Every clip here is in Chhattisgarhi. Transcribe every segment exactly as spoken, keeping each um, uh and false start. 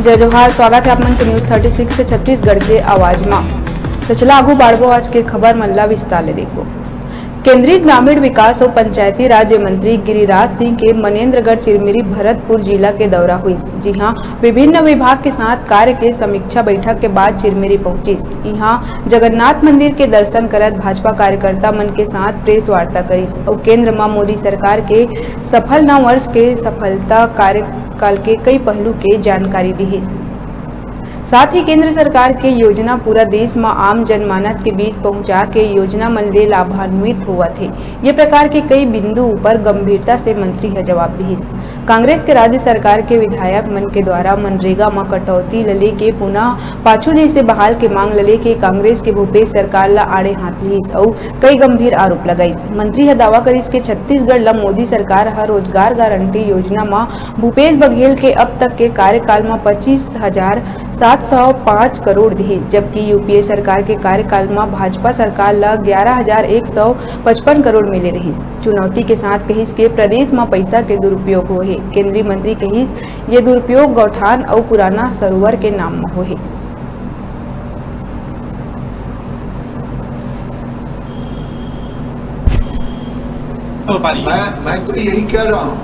जय जोहार, स्वागत है आप मन के न्यूज़ थर्टी सिक्स से छत्तीसगढ़ के आवाज मा। तो चला आगू बाढ़बो आज के खबर मन ला विस्तार ले देखबो। केंद्रीय ग्रामीण विकास और पंचायती राज्य मंत्री गिरिराज सिंह के मनेंद्रगढ़ चिरमिरी भरतपुर जिला के दौरा हुई, जिहां विभिन्न विभाग के साथ कार्य के समीक्षा बैठक के बाद चिरमिरी पहुंचिस। इहां जगन्नाथ मंदिर के दर्शन करत भाजपा कार्यकर्ता मन के साथ प्रेस वार्ता करिस और केंद्र मा मोदी सरकार के सफल नौ वर्ष के सफलता कार्यकाल के कई पहलू के जानकारी दिहिस। साथ ही केंद्र सरकार के योजना पूरा देश म आम जनमानस के बीच पहुंचा के योजना मन ले लाभान्वित होवत हे, ये प्रकार के कई बिंदु ऊपर गंभीरता से मंत्री ह जवाब दिहिस। कांग्रेस के राज्य सरकार के विधायक मन के द्वारा मनरेगा म कटौती ल लेके पुनः पाछू जैसे बहाल के मांग ल लेके कांग्रेस के भूपेश सरकार ल आड़े हाथ लिहिस अउ कई गंभीर आरोप लगाइस। मंत्री ह दावा करिस के छत्तीसगढ़ ल मोदी सरकार ह रोजगार गारंटी योजना म भूपेश बघेल के अब तक के कार्यकाल म पच्चीस हजार सात सौ पाँच करोड़ दिहिस, जबकि यूपीए सरकार के कार्यकाल म भाजपा सरकार ल ग्यारह हजार एक सौ पचपन करोड़ मिले रिहिस। चुनौती के साथ कहिस के प्रदेश म पइसा के दुरुपयोग होहे। केंद्रीय मंत्री कहिस, ये दुरुपयोग गौठान अउ पुराना सरोवर के नाम म होहे। मैं, मैं तो यही कह रहा हूँ,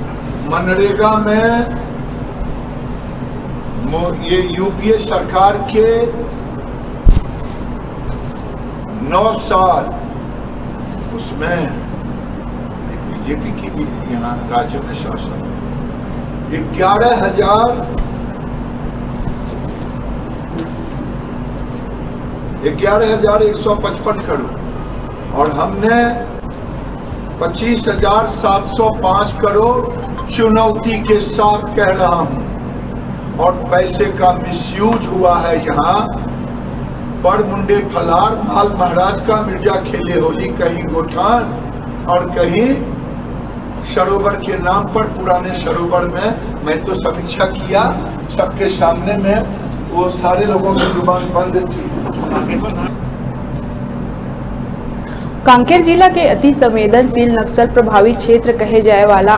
मनरेगा में मो-, ये यूपीए सरकार के नौ साल, उसमें बीजेपी की भी यहाँ राज्य में शासन, ग्यारह हजार, ग्यारह हजार एक सौ पचपन करोड़, और हमने पच्चीस हजार सात सौ पाँच करोड़, चुनौती के साथ कह रहा हूं, और पैसे का मिसयूज हुआ है। यहाँ बड़ मुंडे फलार, माल महाराज का, मिर्जा खेले होली, कहीं गोठान और कहीं सरोवर के नाम पर, पुराने सरोवर में। मैं तो समीक्षा किया सबके सामने में, वो सारे लोगों की जुबान बंद थी। कांकेर जिला के अति संवेदनशील नक्सल प्रभावित क्षेत्र कहे जाए वाला